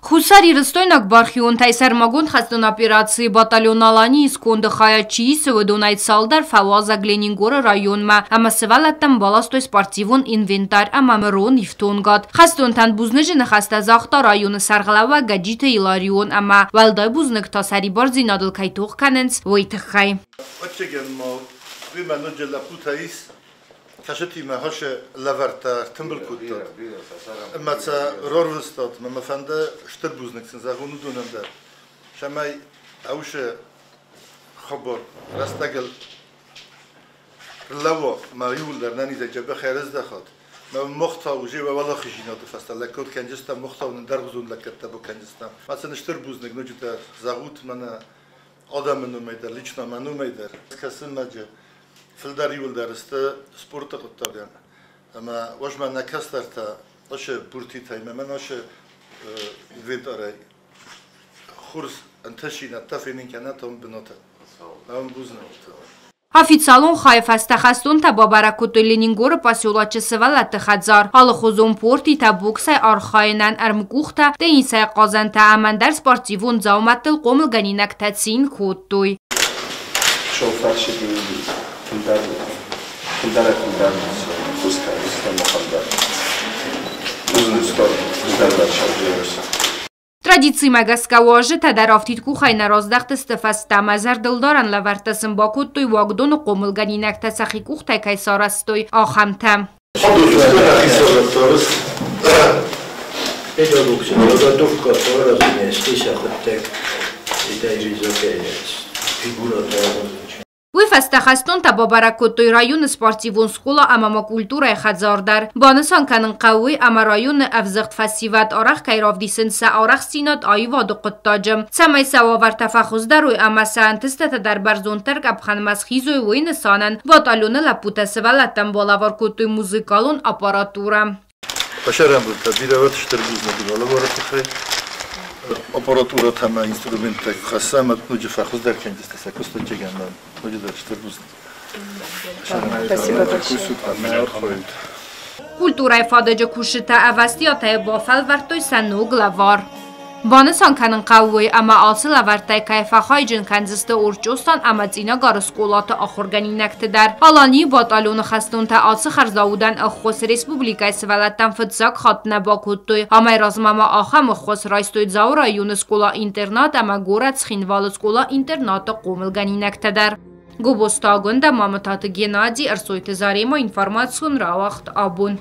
Хуссарирыстойнаг бархионтӕй сӕрмагонд хӕстон операцийы батальон «Алани»-йы сконды хайад чи исы, уыдонӕй цалдӕр фӕуазӕг Ленингоры районмӕ ӕмӕ сывӕллӕттӕн баластой спортивон инвентарь ӕмӕ мырон ифтонгад. Хӕстонтӕн бузныджы ныхӕстӕ загъта районы сӕргълӕууӕг Гӕджиты Иларион ӕмӕ уӕлдай бузныг та сӕрибардзинадыл кӕй тох кӕнынц, уый тыххӕй. Ӕвӕццӕгӕн ма уымӕ ноджы лӕппутӕ ис, кӕсытимӕ хӕсы лӕвӕрттӕ ӕртымбыл кодтат ӕмӕ сӕ рарвыстат. Мӕ фӕнды стыр бузныг сын зӕгъон уыдонӕн дӕр, цӕмӕй ӕусы хабар рӕстӕгыл рлӕууа мӕ иууылдӕр нӕнизӕй дзӕбӕхӕй ӕрыздӕхат. Мӕ мохтау уже уӕлахиздзинады фӕстӕ лӕггад кӕнджыстӕм, мохтау нын дӕргъвӕзон лӕггӕдтӕ бакӕнджыстӕм. Мӕ сын стыр бузныг ноджыдӕр зӕгъут мӕнӕ адӕмы номӕй дӕр, лично мӕ номӕй дӕр. Кӕсынмӕджы фылдӕр иуылдӕр сты спорты хъуыддагӕн. Ӕмӕ уӕзмӕ нӕ кӕстӕртӕ ӕсы пуртитӕй мӕ мӕн ӕсы инвентарӕй хорз ӕнтӕсинӕдтӕ фенын кӕнӕт ам бынаты. Ам бузныг. Официалон хайы фӕстӕ хӕстонтӕ бабӕрӕг кодтой Ленингоры поселочы сывӕллӕтты хӕдзар, алыхуызон портитӕ, боксӕй архайынӕн ӕрмкъухтӕ, теннисӕй хъазӕнтӕ ӕмӕ ӕндӕр спортивон дзаумӕттыл хъомылгӕнинӕгтӕ цин кодтой. Традицимӕ гӕсгӕ уазджытӕ дӕр афтид къухӕй нӕ раздӕхтысты фӕстӕмӕ. Зӕрдылдарӕн лӕвӕрттӕ сын бакодтой, уагдоны хъомылгӕнинӕгтӕ сӕхи къухтӕй кӕй сарӕзтой, ахӕмтӕ. Уый фӕстӕ хӕстонтӕ бабӕрӕг кодтой районы спортивон скъола ӕмӕ ма культурӕйы хӕдзар дӕр. Банысан кӕнын хъӕуы уый, ӕмӕ районы ӕвзыгъд фӕсивӕд арӕх кӕй равдисынц сӕ арӕхстдзинад аивады хъуыддаджы. Цӕмӕй сӕ уавӕртӕ фӕхуыздӕр уой ӕмӕ сӕ ӕнтыстытӕ дӕр бӕрзонддӕр къӕпхӕнмӕ схизой, уый нысанӕн батальоны лӕппутӕ сывӕллӕттӕн балӕвар кодтой музыкалон аппаратурӕ. Фӕсарӕнбылтӕ бирӕ стыр бузныг лӕвары тыххӕй. Аппаратурӕтӕ ӕмӕ инструменттӕ хӕссы ӕмӕ ноджы фӕхуыздӕр кӕндзысты сӕ куыстытӕ ноджыдӕр стыр бузныг. Спасибо большое. Культурӕйы фадыджы кусджытӕ ӕвӕстиатӕй бафӕлвӕрдтой сӕ ног лӕвар. Банысан кӕнын хъӕуы уый, ӕмӕ ацы лӕвӕрттӕй кӕй фӕхайджын кӕндзысты Орчъосан ӕмӕ Цъинагары скъолаты ахуыргӕнинӕгты дӕр. Аланийы батальоны хӕстонтӕ ацы хӕрзаудӕн ӕххуыс республикӕйы сывӕллӕттӕн фыццаг хатт нӕ бакодтой. Амӕй размӕ ма ахӕм ӕххуыс райстой Дзауы районы скъола-интернат ӕмӕ горӕт Цхинвалы скъола-интернаты хъомылгӕнинӕгтӕ дӕр. Гобозты Агуындӕ, Мамытаты Геннадий, Ӕрсойты Заремӕ, информацион рауагъд «Абон».